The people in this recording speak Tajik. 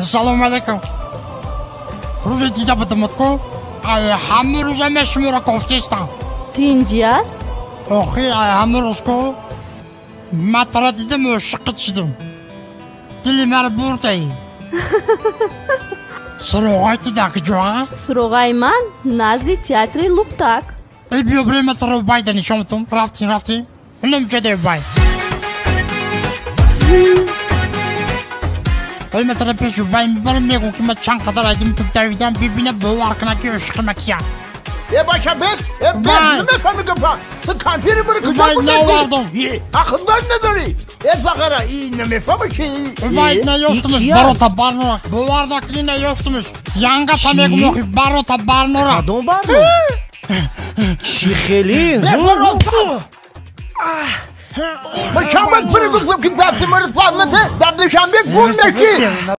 Салом алейкум. Рӯзе дида будамад ку, ай ҳамун рӯза ме шуморо кофтестам. Тинҷи аст? Охи, ай ҳамун рӯз ку ма тара дидам, ошиқит шудам. Дили маро бурдаи. Суроғаи ту дар куҷо? Суроғаи ман назди театри Лухтак. Э, биё бирем, ма таро байда нишон бутум. Рафтим, рафтим. Инам ҷода бай. Ой, ма тара пешу бай мебарам, мегӯм ки ма чанд қадар айдим ту давидам, бибина, бовар кунад ки ошиқи ма кия. Э, бача, бек, э, бек, намефаҳми гапа. Ту кампири бури куҷо Вай, навардум. Е, ақлдор надорӣ. Э, фақара, и намефаҳми чи? Вай, наёфтумуш, Кия? Барота барнора. Бовар накунӣ, наёфтумуш. Янгата мегум, охи, барота барнора. Кадом барно? Чӣ хеле? Ма чанд бор туро гуфтам, ки дасти маро сар наде, дар Душанбе гум мешӣ.